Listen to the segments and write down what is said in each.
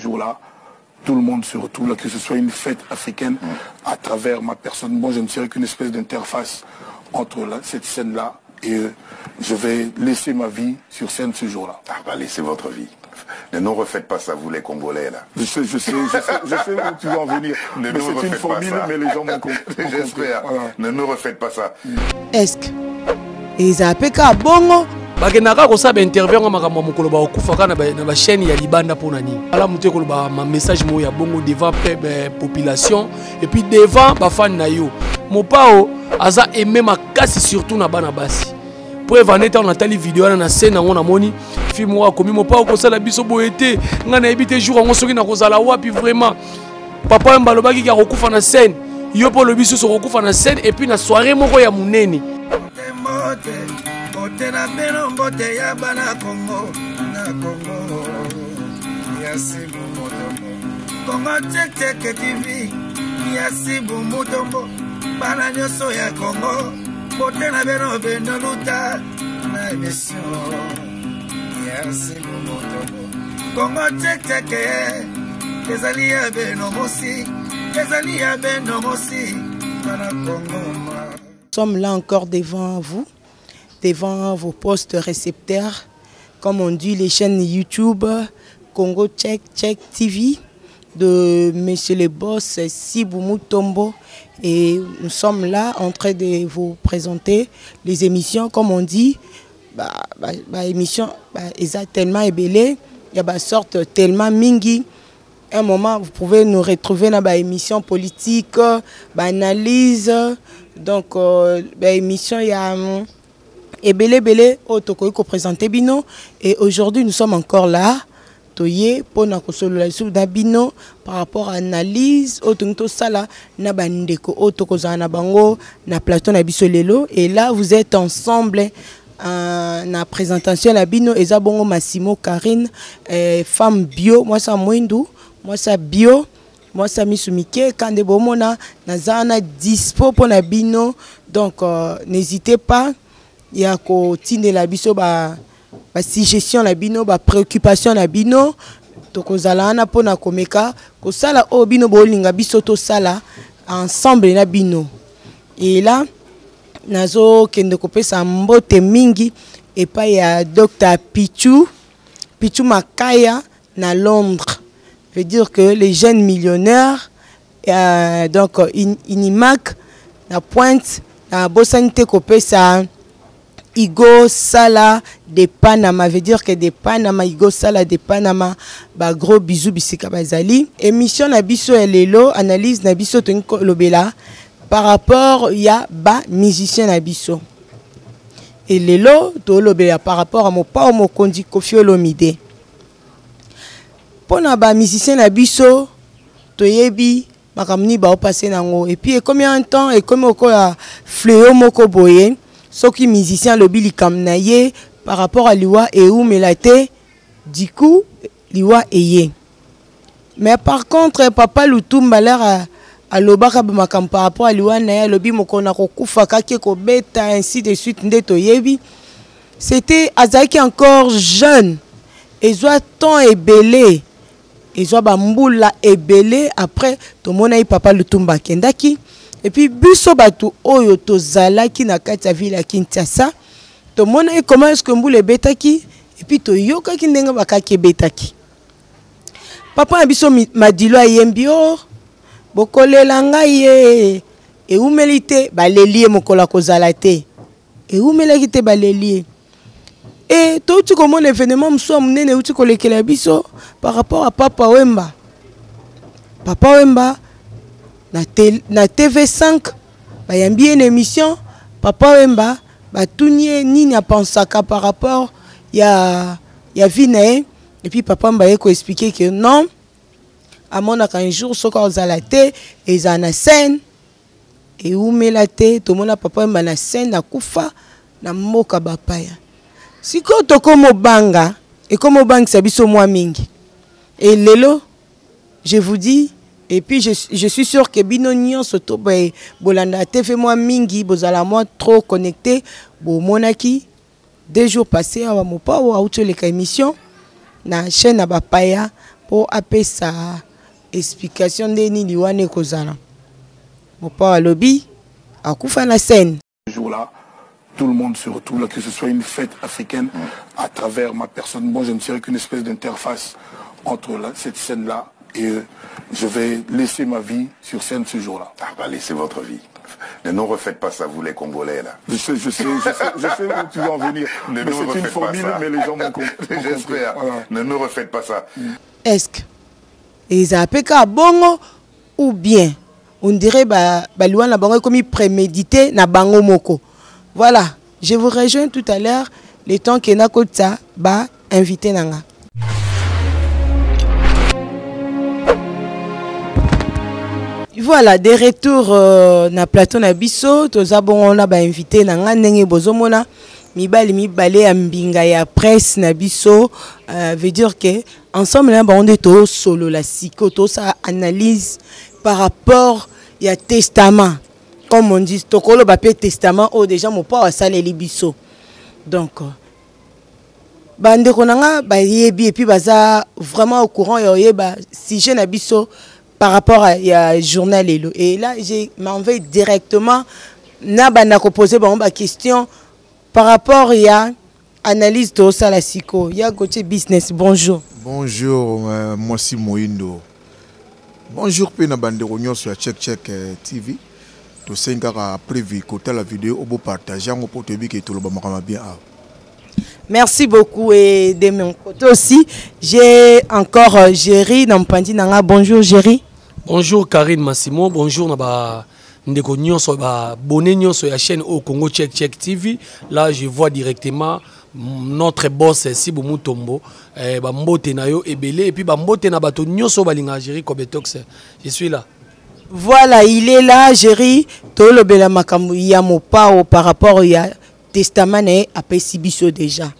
jour-là, tout le monde se retrouve là, que ce soit une fête africaine à travers ma personne. Moi, je ne serai qu'une espèce d'interface entre cette scène-là et je vais laisser ma vie sur scène ce jour-là. Ah bah laissez votre vie. Ne nous refaites pas ça, vous les Congolais, là. Je sais, je sais, je sais, je sais où tu vas en venir. Ne Mais nous c'est une refaites pas formule, ça. mais les gens m'ont compris. J'espère. Voilà. Ne nous refaites pas ça. Est-ce que ezala mpe kaka bongo? Bakendaka kosala bainterview yango makambo ya mokolo bakokufaka na bachaîne ya libanda mpona nini? Malamu te koloba ma message moko ya bongo devant population et puis devant bafani na yo. Mopao aza aimé makasi surtout na bana basi. Preuve en est, ntango natali video wana na scène yango namoni film moko akomi Mopao kosala biso boye te, ngai nayebi te jour yango soki nakozala wapi. Vraiment papa oyo balobaki ke akokufa na scène, yo mpo olobi susu okokufa na scène et puis na soirée moko ya monene. Mbote, mbote na bino, mbote ya bana Kongo, na Kongo ya Sibu Mutombo, Kongo Check Check TV ya Sibu Mutombo, bana nyonso ya Kongo, mbote na bino, bino luta na émission ya Sibu Mutombo, Kongo Check Check ezali ya bino mosi, ezali ya bino mosi, bana Kongo. Nous sommes là encore devant vous, devant vos postes récepteurs, comme on dit, les chaînes YouTube, Congo Check Check TV de Monsieur le Boss Sibu Mutombo. Et nous sommes là en train de vous présenter les émissions, comme on dit, émissions, eza tellement ebele, il y a sorte tellement mingi. Un moment, vous pouvez nous retrouver dans la émission politique, analyse, donc émission, il y a ebele ebele oyo tokoki koprésente bino. Et aujourd'hui, nous sommes encore là, toye mpona kosolola lisusu na bino par rapport à analyse oyo tolingi tosala na bandeko oyo tokozala na bango na plateau na biso lelo. Et là, vous êtes ensemble na présentation na bino, eza bongo Massimo Karine, femme bio, mwasi ya mwindu, mwasi ya bio, mwasi ya misu mike, kande bomona naza na dispo mpona bino. Donc n'hésitez pas ya kotindela biso ba suggestion na bino, ba préoccupation na bino. Tokozala wana mpona komeka kosala oyo bino bolinga biso tosala ensemble na bino. Et là, nazokende kopesa mbote mingi epai ya Dr Pichu, Pichu Makaya na Londres, veut dire que les jeunes millionnaires, donc Inimac na Pointe na bosani te kopesa Igo Sala de Panama, veut dire que de Panama, Igo Sala de Panama, ba gros bisous bisika bazali. Émission na biso ya lelo, analyse na biso tolingi kolobela par rapport ya ba musicien na biso. Et lelo tolobela par rapport à Mopao Mokonzi Koffi Olomide. Pona ba musicien na biso toyebi makambo nini baopase nango. Et puis ekomi un temps, ekomi okoya fléau moko boye, soki musicien alobi likambo na ye par rapport à liwa eumela te, du coup liwa eye. Mais par contre papa Lutumba lere alobaka makambo par rapport à liwa na ye, alobi mokolo na kokufa kaki kobeta ainsi de suite, nde toyebi c'était azalaki encore jeune, ezwa temps ebele, ezwa bambula ebele. Après tomonaki papa Lutumba akendaki. Et puis biso bato oyo tozalaki na kati ya ville ya Kinshasa, tomonaki comment est-ce que mbula ebetaki, et puis toyokaki ndenge bakaki ebetaki. Papa na biso Madilo ayembi o bokolela ngai ye, eumeli te baleli ye mokolo akozala te, eumelaki te baleli ye. E touti komona événement mosusu ya monene euti kolekela biso par rapport à Papa Wemba. Papa Wemba na TV5 bayambi ye na émission. Papa Wemba batuni ye nini apensaka par rapport ya vie na ye. Et puis Papa Wemba ye koexpliquer que non, amonaka un jour soki azala te ezala na scène, eumela te tomona Papa Wemba na scène akufa na mboka bapaya. Sikoyo tokomobanga, ekomobangisa biso mwa mingi. Et lelo je vous dis, et puis je suis sûr que bino nyonso to bolanda TV mwa mingi, bozala mwa trop connecté, bomonaki 2 jours passés awa Mopao auti oleka émission na chaîne ya bapaya. mpo apesa explication nde nini wana ekozala. Mopao alobi akufa na scène. Jour-là, tout le monde se retrouve là, que ce soit une fête africaine à travers ma personne. Moi, je ne serai qu'une espèce d'interface entre cette scène-là et je vais laisser ma vie sur scène ce jour-là. Ah bah laissez votre vie. Ne nous refaites pas ça, vous les Congolais, là. Je sais, je sais, je sais, je sais où tu vas en venir. Ne Mais nous c'est une refaites pas formule, ça. mais les gens m'ont compris. J'espère. Voilà. Ne nous refaites pas ça. Est-ce que ezala mpe kaka bongo ou bien on dirait baliwa na bango ekomi prémédité na bango moko? Voilà, je vous rejoins tout à l'heure, le temps ke nakotisa ba invité na nga. Voilà, de retour na plateau na biso, toza bongo na ba invité na nga ndenge bozomona mibali mibale ya mbinga ya presse na biso, veut dire que ensemble na bango nde tosolola siko, tosala analyse par rapport ya testament. Comme on dit, tokoloba pe testament oyo déjà Mopao asaleli biso. Donc bandeko na nga bayebi et puis baza vraiment au courant ya oyeba sujet na biso par rapport à ya journal Lelo. Et là, je m'en vais directement na banda ko poser bango ba question par rapport ya analyse tosala siko. Ya Gauthier Business, bonjour. Bonjour, moi si Moindo. Bonjour pe na bandeko nyonso ya Check Check TV. Tosengi kaka prévu kotala vidéo obo partager yango po toyebi ke toloba makambo bien awa. Merci beaucoup. Et de mon côté aussi, j'ai encore Jerry Nampandi Nanga. Bonjour Jerry. Bonjour Karine Massimo, bonjour na ba ndeko nyonso ba bonné nyonso ya chaîne au Congo Check Check TV. Là, je vois directement notre boss Sibu Mutombo, ba mbote na yo ebele et puis ba mbote na bato nyonso balinga Jerry Kobetox. Je suis là. Voilà, il est là Jerry, tolobela makambo ya Mopao par rapport ya testament na ye apesi biso déjà.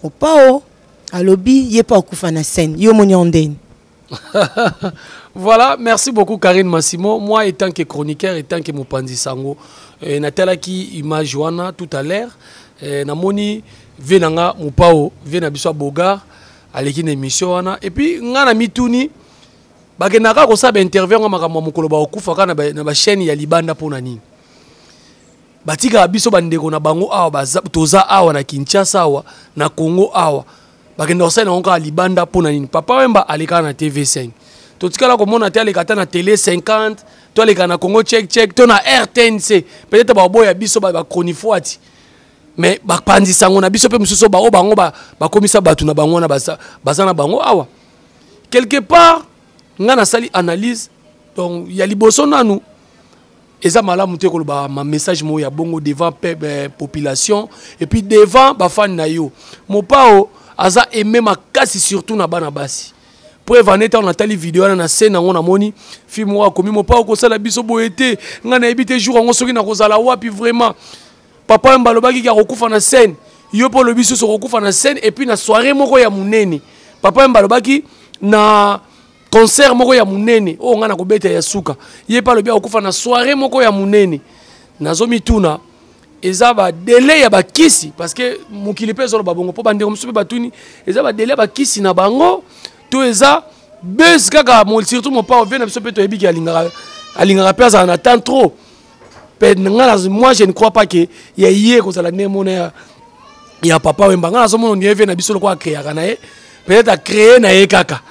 Mopao alobi ye pa akufa na scène. Yo moni ondeni. Voilà, merci beaucoup Karine Massimo. Moi, étant que chroniqueur, étant que mopanzi sango, natalaki image wana tout à l'heure, namoni ve nanga Mopao, ve na biso Bogar, aleki na émission wana. Et puis nga na mituni bakendaka kosala ba interview nga makambo ya mokolo ba okufa kaka na ba chaîne ya libanda pona nini. Batikaka biso bandeko na bango awa, toza awa na Kinshasa awa, na Congo awa. Bakenda kosala yango kaka libanda pona nini. Papa Wemba alekaka na TV5. Totikala komona te aleka ata na Télé 50, to aleka na Congo Check Check, to na RTNC. Peut-être baboya biso ba chronifuati. Mais bapanzisa yango na biso pe mosusu ba oyo bango bakomisa bato na bango wana baza na bango awa. Quelque part, nga nasali analyse, donc ya liboso nanu, eza malamu te koloba ma message moko ya bongo devant population et puis devant ba fan na yo. Mopao aza aimé makasi surtout na bana basi. Preuve en étant natali vidéo wana na scène yango namoni film moko akomi Mopao kosala biso boye te. Nga nayebi te jour yango soki nakozala wapi vraiment. Papa Wemba alobaki ki akokufa na scène. Yo mpo olobi susu okokufa na scène et puis na soirée moko ya monene. Papa Wemba alobaki na concert moko ya monene oyo nga nakobeta ya suka. Ye mpe alobi akokufa na soirée moko ya monene. Nazomituna eza ba délai ya bakisi parce que mokili mpe ezoloba bongo mpo bandeko mosusu mpe batuni eza ba délai ya bakisi na bango to eza buzz kaka surtout Mopao vie na biso mpe toyebi ki alingaka mpe azala na temps trop. Pe nga na, moi je ne crois pas que ya ye kozala nde mona ya Papa Wemba. Nga nazomona ondire vie na biso lokola akreaka na ye, peut-être acréé na ye kaka.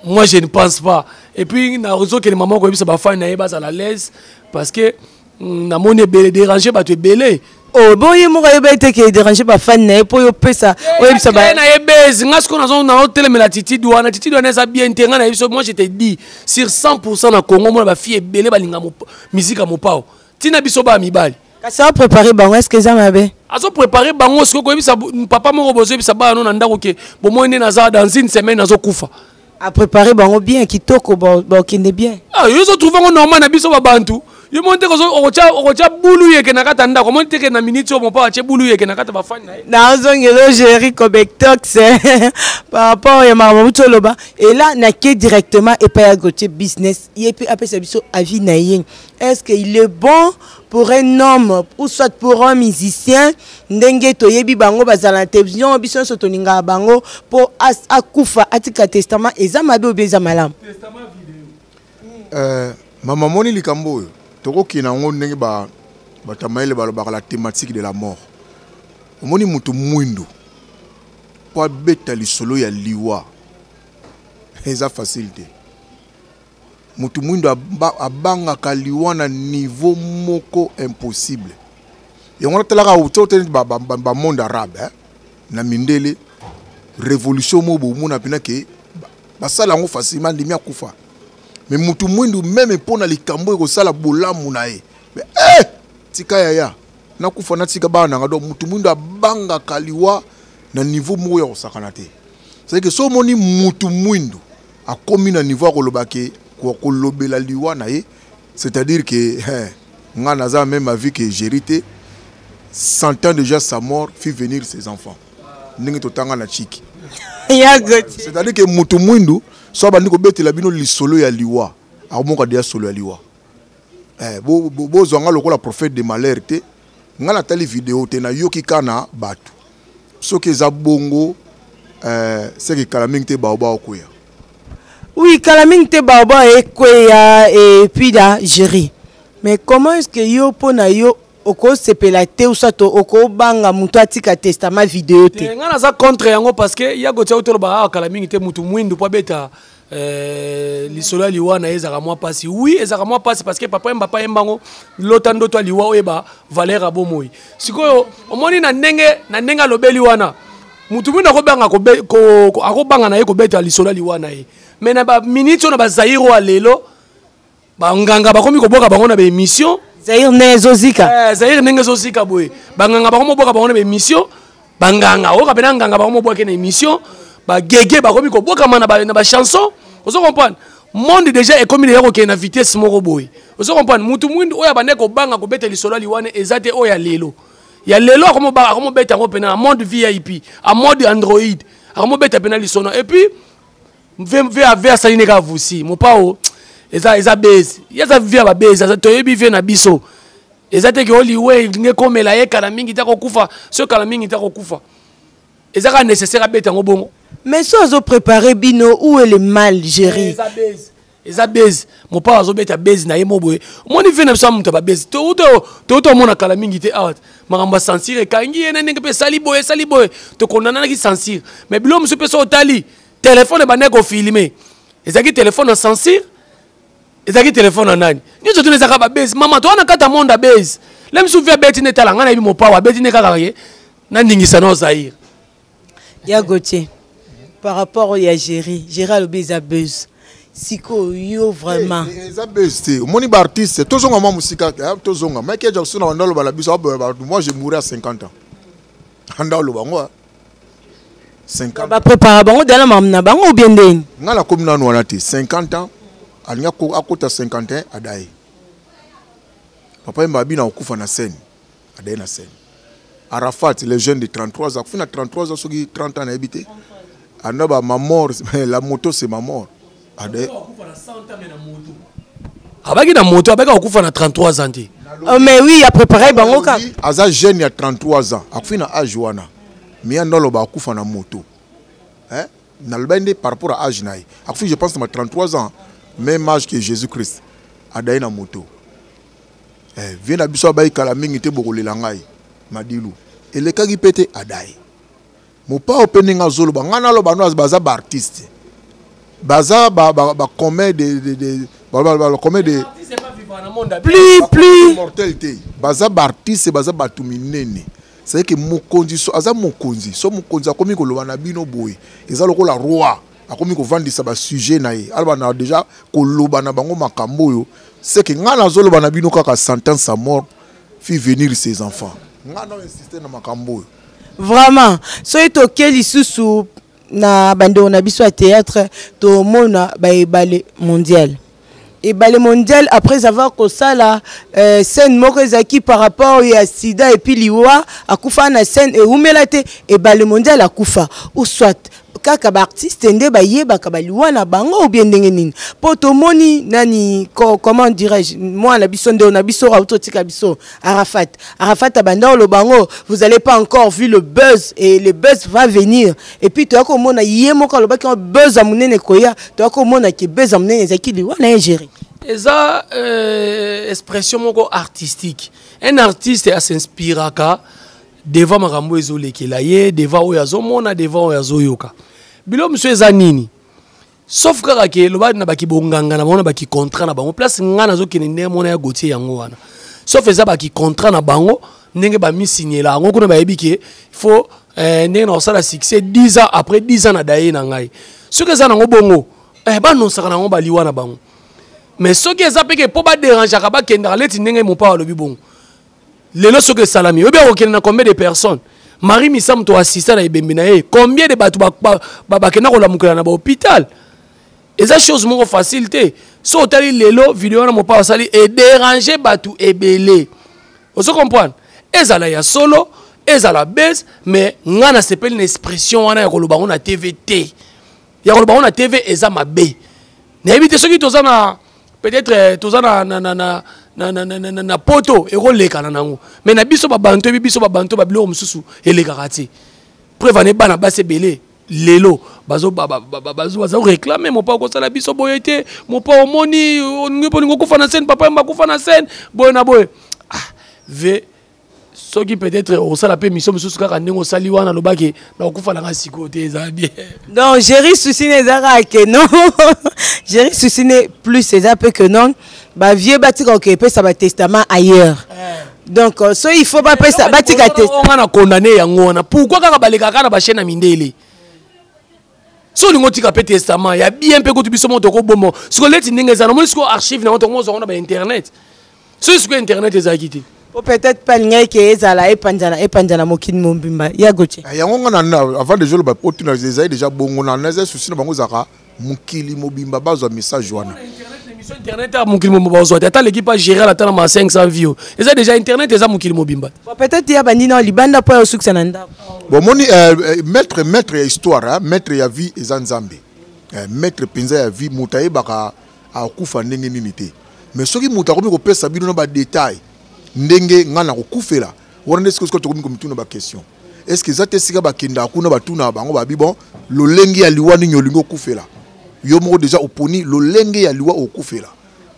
Moi je ne pense pas. Et puis na ozokende mama koyebisa ba fan na ye bazala à l'aise parce que namoni ebele déranger bato ebele. Oh, bon, ye moko ayeba ete ke déranger ba fan na ye po yo pesa, Eh, oyebisa ba na ye base. Nga sikoyo nazo na otelemela attitude wana. Attitude wana eza bien te. Nga na yebiso, moi je te dis, sur 100% na Congo, mona ba fille ebele balinga musique ya Mopao. Tina biso ba mibali. Kasi azo préparer bango, est-ce que eza mabe? Azo préparer bango, sikoyo koyebisa papa moko bozo yebisa bana no na ndako ke bomoi nde naza dans une semaine nazo kufa. A préparer bango bien, kitoko, bo kende bien. Ah, yo zo trouver ngo normal na biso ba bantu. Yo moni te okotya bulu yeke na kati ya ndako, omoni te ke na minute oyo Mopao atye bulu yeke na kati ya bafani na ye. Nazongela Jerry Cobectox par rapport ya makambo moto oloba. Et là nake directement epai ya Gauthier Business, ye mpe apesa biso avis na ye. Est-ce que il est bon pour un homme ou soit pour un musicien, ndenge toyebi bango bazala na télévision, biso nyonso tolingaka bango, mpo akufa atika testament, eza mabe obi eza malamu? Mama, moni likambo oyo tokokende yango ndenge bato ya mayele balobaka, la thématique de la mort. Omoni moto mwindu mpo abeta lisolo ya liwa eza facile te. Moto mwindu abangaka liwa na niveau moko impossible. Yango natalaka te neti bamonde arabe, eh? Na mindele révolution moko bomona mpena ke basala yango facilement, ndimi akufa. Mais mutu mwindu, même mpo na likambo ekosala bolamu na ye, mais, eh, tika yaya nakufa, natika bana nanga. Donc mutu mwindu abangaka liwa na niveau moko ya kosakana te. C'est que so omoni mutu mwindu akomi na niveau ya koloba ke kolobela liwa na ye, c'est-à-dire que eh, nga naza même avis que Géri te, sentant déjà sa mort, fit venir ses enfants, ndenge totanga na chiki. Ya Gauthier. C'est-à-dire que mutu mwindu so abandi kobetela bino lisolo ya liwa, akomoka deya solo ya liwa. Eh, bozwa nga lokola prophète de malheur te. Nga natali video te, nayoki kaka na bato. Soki eza bongo, eh, seke kala mingi te baoba okweya. Oui, kala mingi te baoba ekweya. Et puis la Géri, mais comment est-ce que yo, mpo na yo, okosepela te ou soit okobanga moto atika testament video te? Nga naza contre yango, parce que ya Gauthier otoloba awa, kala mingi te mutu mwindu mpo abeta lisolo ya liwa na ye ezalaka mwa mpasi. Oui, ezalaka mwa mpasi, parce que papa yemba, papa yembango lota ndoto ya liwa, oyeba valeur ya bomoi. Sikoyo omoni na ndenge alobeli wana, mutu mwindu akobanga akobanga na ye kobeta lisolo ya liwa na ye. Mais na baminute oyo na bazaire oyo ya lelo, banganga bakomi kobwaka bango na baémission. Zaire ndenge ezozika. Eh, Zaire ndenge ezozika boye, banganga bakomi kobwaka bango na baémission. Banganga oyoka mpena nganga bakomi kobwaka na émission, bagege bakomi kobwakama na bachanson. Ozo comprendre, monde déjà ekomi deja kokende na vitesse moko boye. Ozo comprendre, mutu mwindu oyo abandaki kobanga kobeta lisolo ya liwa eza te. Oyo ya lelo, ya lelo akomobeta yango mpena na mode VIP, a mode Android, akomobeta mpena lisolo. Et puis v asali ne kaka vusi Mopao, eza base ye, aza vie ya babase. Toyebi vie na biso eza te ke oliwe elingi ekomela ye kala mingi te akokufa. Soki kala mingi te akokufa, eza kaka nécessaire abeta yango bongo. Mais so azoprépare bino, où est le mal, Géri? Eza base, eza base. Mopao azobeta base na ye mo boye. Omoni vie na biso ya moto ya babase, touta omona kala mingi te awa makambo ya censure ekangi ye na ndenge mpe esali boye, esali boye, tokondananaki censure. Mais biloko mosusu mpe so otali telefone ebandaki kofilme, ezalaki telefone na censure, ezalaki telefone na nani? Nyonso tuna ezalaka babase. Mama, toza na kati ya monde ya base. Le mosusu vi abeti nde, tala ngai nayebi Mopao abeti nde kaka ye naningisa na Zaire. Ya Gauthier, par rapport ya Géri, Géri alobi eza buzz. Sikoyo yo vraiment? Eza buzz te. Omoni baartiste, tozonga mwa mosika, tozonga Michael Jackson na banda oloba na biso, "Moi, je mourrai à 50 ans." Anda oloba ngo 50. Baprépara bango dala makambo na bango ou bien ndeni? Ngai nakomi nanu wana te. 50 ans, alingi akota 51, adaye. Papa Yemba abina kokufa na scène, adaye na scène. Arafat, le jeune de 33 ans, akufi na 33 ans, soki 30 ans nayebi te. Anda ba ma mort, la moto c'est ma mort, adaye. Abaki na moto, abaki kokufa na 33 ans te. Oh, mais oui, apréparé bango kaka. Aza jeune ya 33 ans, akufi na age wana. Mais ya ndoloba akufa na moto, hein? Naloba nde par rapport à âge na ye. Akufi, je pense, na 33 ans, même âge que Jésus Christ, adaye na moto. Eh, vie na biso abayi kala mingi te bokolela ngai madilu elekaki mpe te, adaye. Mopao mpe ndenge azoloba, ngai naloba no, baza baartiste, baza bacombien de combien de Plus plus. Mortel te. Baza baartiste, baza bato minene. C'est que mokonzi so aza mokonzi, so mokonzi akomi koloba na bino boye, eza lokola roi akomi kovandisa basujet na ye, aloba na déjà koloba na bango makambo oyo. C'est que ngai nazoloba na bino kaka, sentant sa mort, fit venir ses enfants. Ngai na insiste na makambo oyo. Vraiment, soki toke lisusu na bandeko na biso ya théâtre, tomona baebale mondial. Ebale mondial après avoir kosala scène moko ezalaki par rapport ya sida et puis liwa akufa na scène ewumela te ebale mondial akufa ou soit kaka baartiste nde bayebaka baliwa na bango ou bien ndenge nini mpo tomoni nani comment dirais-je mwana biso nde na biso auti otika biso Arafat Arafat abanda oloba yango, vous allez pas encore vu le buzz et le buzz va venir. Et puis toya komona ye moko alobaki yango buzz ya monene koya, toya komona ke buzz ya monene ezalaki liwa na ye Jerry. Eza expression moko artistique. Un artiste asinspiraka devant makambo ezolekela ye, devant oyo azomona, devant oyo azoyoka. Biloko mosusu eza nini? Sauf kaka ke loba na baki bonganga na bango na baki contrat na bango place nga nazokende ndenge mona ya Gauthier yango wana. Sauf eza baki contrat na bango ndenge ba misignela yango kuna bayebi ke faut ndenge na kosala succès 10 ans après 10 ans na daye na ngai. Soki eza nango bongo banonsaka nango baliwa na bango. Mais soki eza pe ke po ba dérangeaka bakendaka leti ndenge mopa alobi bongo. Lelo soki esalami, oyebi akokende na combien de personnes? Marie Misamu to assista na ebembe na ye, combien de bato bakenda kolamukela na ba hôpital? Eza chose moko facile te. So otali lelo video wana mopa asali e déranger bato ebele. Ozo comprendre? Ezala ya solo, ezala base, mais nga na sepeli na expression wana ya koloba ngo na TV te. Ya koloba ngo na TV eza mabe. Nayebi te soki toza na peut-être toza na na na na na na na na na poto ekolekana nango. Mais na biso ba bantu, ebi biso ba bantu ba biloko mosusu elekaka te. Preuve ane bana basi ebele lelo bazo ba ba ba bazo bazo réclamer mon papa kosala biso boye te, mon papa omoni oningi mpo olingi okufa na scène, papa yamba kufa na scène boye na boye. Ah, ve soki peut-être osala pe mission mosusu kaka ndenge osali wana alobaki na okufa nanga sikoyo te eza bien. Donc Jerry Soucine eza kaka ke non. Jerry Soucine plus eza pe que non, ba vieux batika oke epesa ba testament ailleurs. Donc so il faut ba pesa batika testament. Nga na condamné yango wana. Pourquoi kaka balekaka kaka na ba chaîne ya mindele? So olingi otika pe testament ya bien pe kutu biso moko tokobomba. Siko leti ndenge eza, namoni siko archive na yango tokomozwa yango na ba internet. Soki sikoyo internet ezalaki te. Po peut-être pas alingaki ke ezala epanzana epanzana mokili mobimba ya Gauthier. Ah, yango nga na avant déjà loba po tuna ezali déjà bongo na na souci na bango ezalaka mokili mobimba bazwa message wana. Émission internet ya mokili mobimba bazwa te, ata l'équipe a gérer ata na ma 500 vues. Eza déjà internet eza mokili mobimba. Bon, peut-être ya bandi na libanda po ya osukisa na ndako. Bon, moni maître ya histoire, hein, maître ya vie eza Nzambe. Maître penza ya vie moto ayebaka akufa ndenge nini te. Mais soki moto akomi kopesa bino na ba détails ndenge nga na kokufela wana nde sikoyo tokomi komituna ba question. Est-ce que eza te sika bakendaka kuna batuna bango babi bon lolenge ya liwa nini olingi okufela? Yo moko déjà oponi lolenge ya liwa okufela.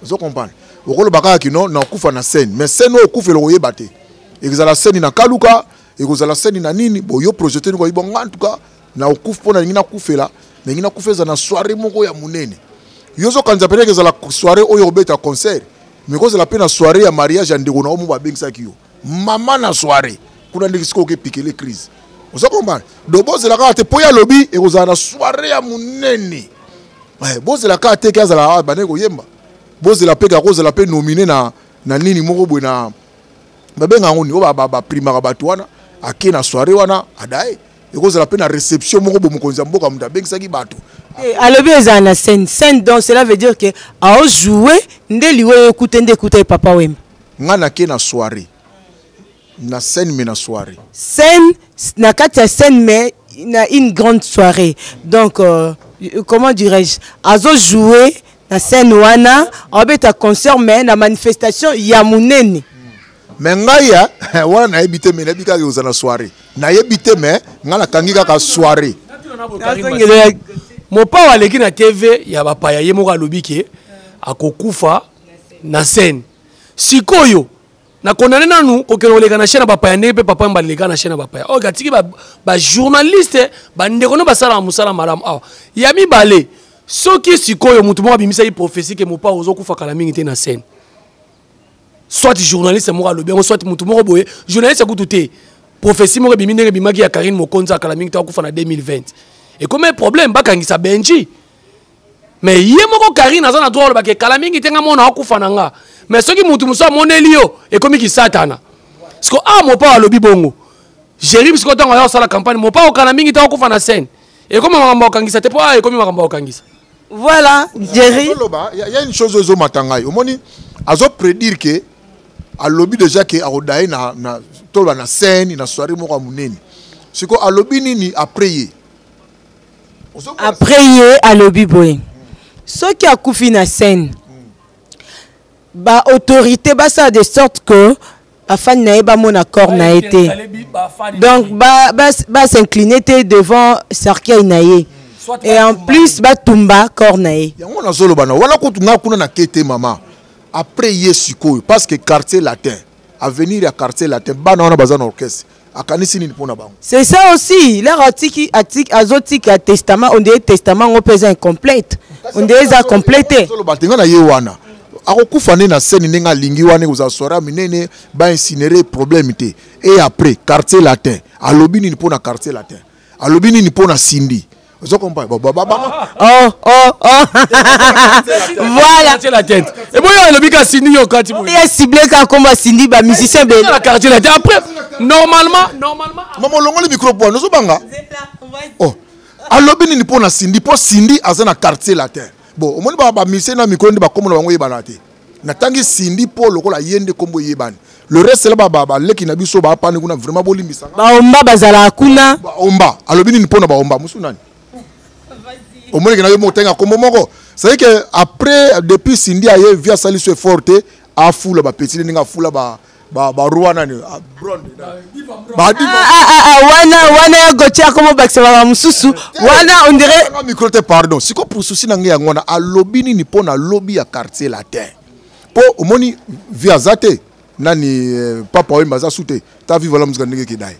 Ozo comprendre? Okoloba kaka kino na okufa na scène, mais scène oyo okufela okoyeba te. Ekozala scène na kaluka, ekozala scène na nini, bo yo projeter niko bon en tout cas na okufa pona lingi nakufela, lingi nakufa eza na soirée moko ya munene. Yo zo kanza peut-être ezala soirée oyo obeta concert, mais kozala pe na soirée ya mariage ya ndeko na omo babengisaki yo. Mama na soirée, kuna ndenge sikoyo oke piquer les crises. Ozo comprendre? Do bozela kaka te po ya lobi ekozala na soirée ya munene. Ouais, bozela kaka te ke azala awa bande koyemba. Bozela pe kaka kozala pe nominé na nini moko boye na babenga yango nini, oyo ba primaka bato wana, ake na soirée wana adaye. Ekozala pe na réception moko bo mokonzi ya mboka moto abengisaki bato. Eh, alobi ezala na scène, scène donc cela veut dire que ao jouer nde liwe ekute nde ekute ye papa Wemba. Nga na ke na soirée. Na scène mais na soirée. Scène na kati ya scène mais na une grande soirée. Donc comment dirais-je, azo jouer na scène wana, abeta concert mais na manifestation ya munene. Mais ngai ya wana nayebi te mais nayebi kaka kozala na soirée. Nayebi te mais ngai nakangi kaka soirée. Mopao aleki na TV ya bapaya ye moko alobi ke akokufa na scène. Sikoyo na condamné nanu kokende koleka na chaîne ya bapaya ndenge mpe papa Wemba aleka na chaîne ya bapaya. Oyo atiki ba journaliste ba ndeko no basalaka mosala malamu awa. Ya mibale, soki sikoyo moto moko abimisaki prophétie ke Mopao ozokufa kala mingi te na scène. Soit journaliste moko alobi yango, soit moto moko boye, journaliste kutu te. Prophétie moko ebimi ndenge ebimaki ya Karine Mokonzi akala mingi te akufa na 2020. Ekomi problème bakangisa Benji. Mais ye moko Karine aza na droit oloba ke kala mingi te nga mona akufa na nga. Mais soki mutu mosusu amoneli yo ekomi kisatana. Siko a Mopao alobi bongo. Jerry bisiko tango ya osala campagne Mopao kala mingi te akufa na scène. Ekomi makambo ya kokangisa te po a ekomi makambo ya kokangisa. Voilà, Jerry. Il y a une chose ezomata ngai. Omoni azo prédire que alobi déjà que akodaye na na toloba na scène na soirée moko ya monene. Siko alobi nini après ye? Après ye alobi boye. Soki akufi na scène, ba autorité basala de sorte que bafani na ye bamona corps na ye te, donc basincline te devant cercueil na ye, et en plus batumba corps na ye. Yango nazoloba na wana kutu nga kuna na kete mama après ye sikoyo, parce que Quartier Latin, avenir ya Quartier Latin, bana wana baza na orchestre, akanisi nini mpona bango? C'est ça aussi leur atiki atiki azotika testament. On dirait testament ngo mpe eza incomplète, on dirait eza complète. Azoloba te, nga na ye wana akokufa nde na scène ndenge alingi wana, ekozala soirée minene, baincinéré, problème te. Et après Quartier Latin, alobi nini mpona Quartier Latin? Alobi nini mpona Cindy? Ozo comprendre? Bon, ba, ba, ba. Oh. Voilà. Quartier Latin. Et bon, alobi ka Cindy yo kati boye. Ya ciblé ka komba Cindy, ba musicien be. La Quartier Latin. Après, normalement. Mama olongoli micro po nozo banga. Oh. Alobi nini mpona Cindy? Mpo Cindy aza na Quartier Latin. Bon, omoni ba ba musicien na micro nde bakombo na bango yebana te. Natangi Cindy mpo lokola ye nde kombo eyebani. Le reste là, ba ba leki na biso ba pani kuna, vraiment bolimbisa. Baomba bazala kuna. Baomba. Alobi nini mpona baomba? Musu nani? Omoni ke na yo moko tenga kombo moko. C'est que après, depuis Cindy aye via sali so effort te, afula ba petit ndinga afula ba ba ba roi nani bronde ba diva. Ah, ah, ah, wana wana ya Gauthier akomo bakisa ba mususu wana, on dirait nga micro te, pardon. Siko pour souci na ngai yango wana, alobi nini mpo na lobi ya Quartier Latin? Mpo omoni vi aza te nani, papa Wemba aza su te, ta Viva la Musica ndenge ekenda ye,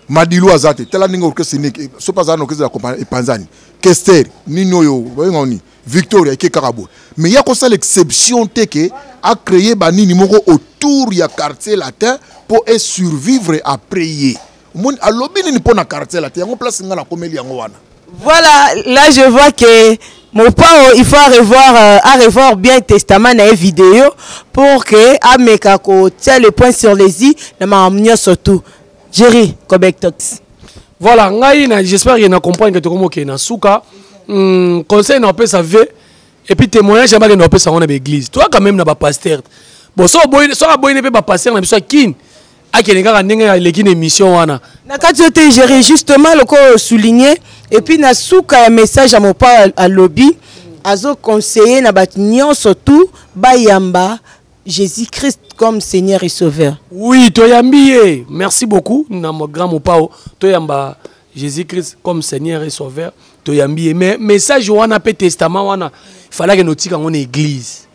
Madilu aza te, tala ndenge orchestre nini, soki aza na orchestre ya compagnie epanzani, Kester nini oyo babenga nini, Victoria eke kaka boye. Mais ya kosala exception te ke acréer banini moko autour ya Quartier Latin mpo esurvivre après ye. Omoni, alobi nini mpo na Quartier Latin? Yango place nga nakomeli yango wana. Voilà, là je vois que Mopao, il faut à revoir bien testament na vidéo pour que ameka ko tient le point sur les i na makambo nyonso tout. Jerry Kobek Tox. Voilà, ngai na j'espère que na comprendre que tokomo ke na suka. Conseil na opesa v et puis témoignage ya bakende opesa ngo na église. Toi quand même na ba pasteur. Bon, so boy so boy ne pe ba pasteur na biso kin. Akende kaka ndenge aleki na émission wana. Na kati yo te Jerry, justement loko souligner et puis na suka ya message ya Mopao alobi azo conseiller na bato nyonso tout bayamba Jésus-Christ comme Seigneur et Sauveur. Oui, toyambi ye. Merci beaucoup na mon grand Mopao, toyamba Jésus-Christ comme Seigneur et Sauveur, toyambi ye. Mais message wana pe testament wana, fallait que notika ngo na église.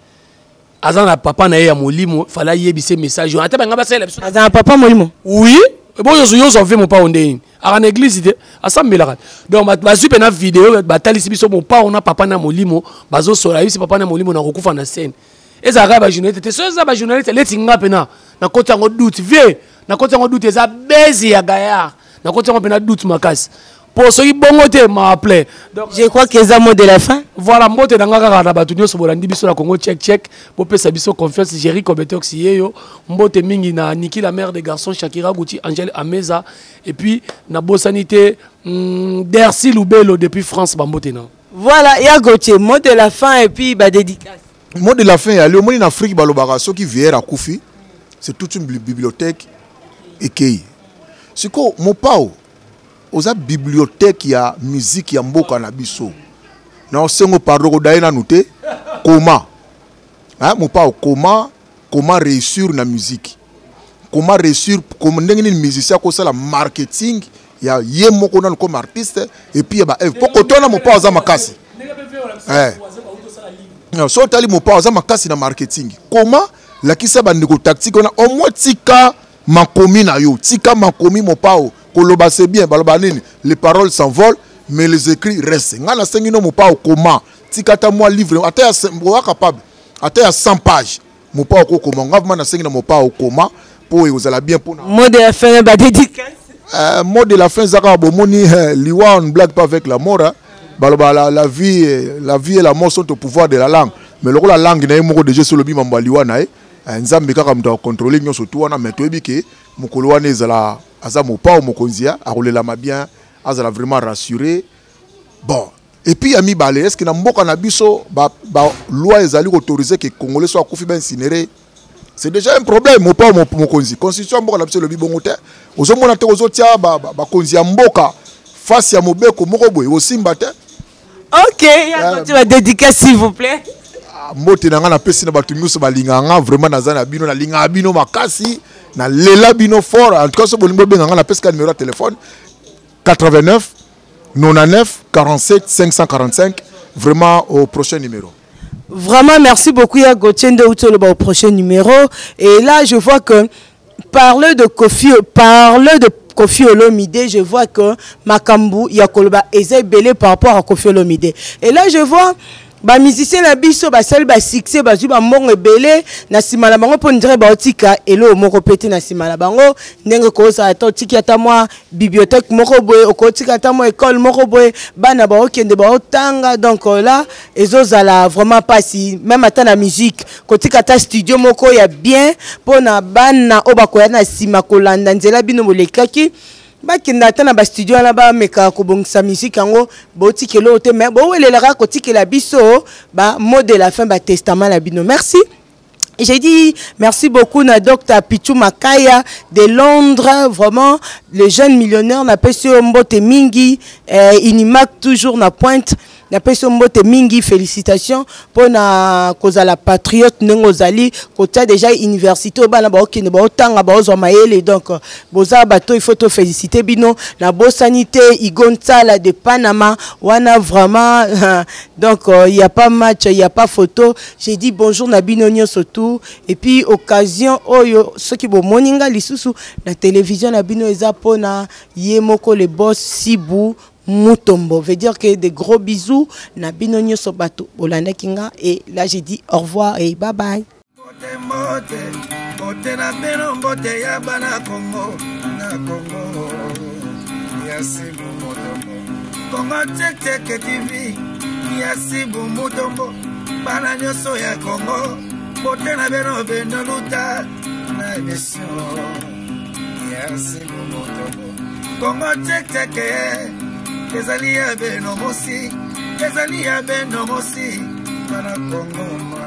Aza na papa na ye ya molimo, fallait ayebise message wana. Ata banga basala biso. Aza na papa molimo. Oui. Bon, yo yo zo Mopao ndeni. Aka na église te, asambelaka. Donc bazwi pe na vidéo, batalisi biso Mopao na papa na molimo, bazo sola yebisi papa na molimo na kokufa na scène. Ezalaka ba journaliste te, soki eza ba journaliste leti nga pena nakoti yango doute vie, nakoti yango doute, eza base ya gaillard, nakoti yango pena doute makasi po soki bongo te ma plein. Donc je crois que eza mot de la fin. Voilà, mbote na nga kaka na bato nyonso bolandi biso na Congo Check Check, bopesa biso confiance. Jerry Kobetox yeyo, mbote mingi na Niki la mère des garçons, Shakira Gucci, Angèle Ameza, et puis na bosani te, Dercy Lubelo depuis France, bambote na. Voilà, ya Gauthier, mot de la fin et puis ba dédicace. Mot de la fin ya leo, omoni na Afrique balobaka soki vieillard akufi, c'est toute une bibliothèque ekei. Siko Mopao oza bibliothèque ya musique ya mboka na biso. Na osengo pardon kodaye nanu te. Comment? Hein, Mopao, comment réussir na musique? Comment réussir, comment ndenge nini musicien akosala marketing ya ye moko nanu comme artiste et puis ya ba œuvre. Po kotona Mopao aza makasi. Eh. Non, so otali Mopao aza makasi na marketing. Comment lakisa bandeko tactique wana, au moins tika makomi na yo, tika makomi Mopao. Koloba c'est bien, baloba nini? Les paroles s'envolent mais les écrits restent. Nga nasengi no Mopao comment tika ata mwa livre, ata ya oza capable, ata ya 100 pages Mopao kokoma. Nga vraiment nasengi na Mopao koma po ekozala bien pona mot de la fin ba dédicace. Mot de la fin zaka bomoni, liwa, on ne blague pas avec la mort, hein. Baloba la vie et la mort sont au pouvoir de la langue. Mais lokola langue na ye moko déjà solo bi mambo liwa na ye, Nzambe kaka moto akontrole nyonso tu wana, mais toyebi ke mokolo wana ezala aza Mopao mokonzi ya akolelama bien, azala vraiment rassuré. Bon, Et puis ya mibale, est ce que na mboka na biso ba, ba loi ezali koautoriser ke congolais so akufi baincinéré? C'est déjà un problème. Mopao mokonzi, constitution ya mboka na biso elobi bongo te. Ozomona te, ozotia bakonzi ya mboka face ya mobeko moko boye, osimba te. Ok, ya tu vas dédicace, s'il vous plaît. Ah, mbote na nga napesi na bato nyonso balingaka nga vraiment. Naza na bino, nalingaka bino makasi, nalela bino fort. En tout cas, so bolingi bobenga nga, napesi ka numéro ya téléphone 89 99 47 545. Vraiment, au prochain numéro. Vraiment, merci beaucoup, Ya Gauthier Nde, au prochain numéro. Et là, je vois que parler de Kofi Olomide, je vois que makambu ya koloba eza ebele par rapport à Kofi Olomide. Et là, je vois bamusicien na biso basali basuccès, bazwi bambongo ebele na nsima na bango, mpo ndire baotika eloko moko pe te na nsima na bango. Ndenge kozala, ata otiki ata mwa bibliothèque moko boye, okotika ata mwa école moko boye, bana baokende baotanga. Donc là, ezozala vraiment mpasi. Même ata na musique, kotika ata studio moko ya bien mpona bana oyo bakoya na nsima kolanda nzela bino bolekaki, bakenda ata na bastudio wana, bameka kobongisa musique yango. Botikela oyo te, mais bowelelaka kotikela biso bamot de la fin, batestament na bino. Merci. J'ai dit merci beaucoup na Dr Pichou Makaya de Londres, vraiment le jeune millionnaire, napesi yo mbote mingi, Inimac toujours na pointe. Napesi yo mbote mingi, félicitations mpona kozala patriote ndenge ozali kotia déjà université oyo bana baokende, baotanga, baozwa mayele. Donc boza bato, il faut tofélicité bino. Nabosani te Igo Ntsala de Panama wana, vraiment. Donc il y a pas match, il y a pas photo. J'ai dit bonjour na bino nyonso tout. Et puis occasion oyo, soki bomoni nga lisusu na télévision na bino, eza mpona ye moko le boss Sibu Mutombo. Veut dire que des gros bisous na bino nyonso bato bolandaki nga. Et là, j'ai dit au revoir et bye bye. Mbote, mbote, mbote na bino, mbote ya bana Kongo, na Kongo ya Sibu Mutombo, Kongo Check TV ya Sibu Mutombo. Bana nyonso ya Kongo, mbote na bino, bino luta na émission ya Sibu Mutombo. Kongo Check ezali ya beno mosi, ezali ya beno mosi, bana Kongo.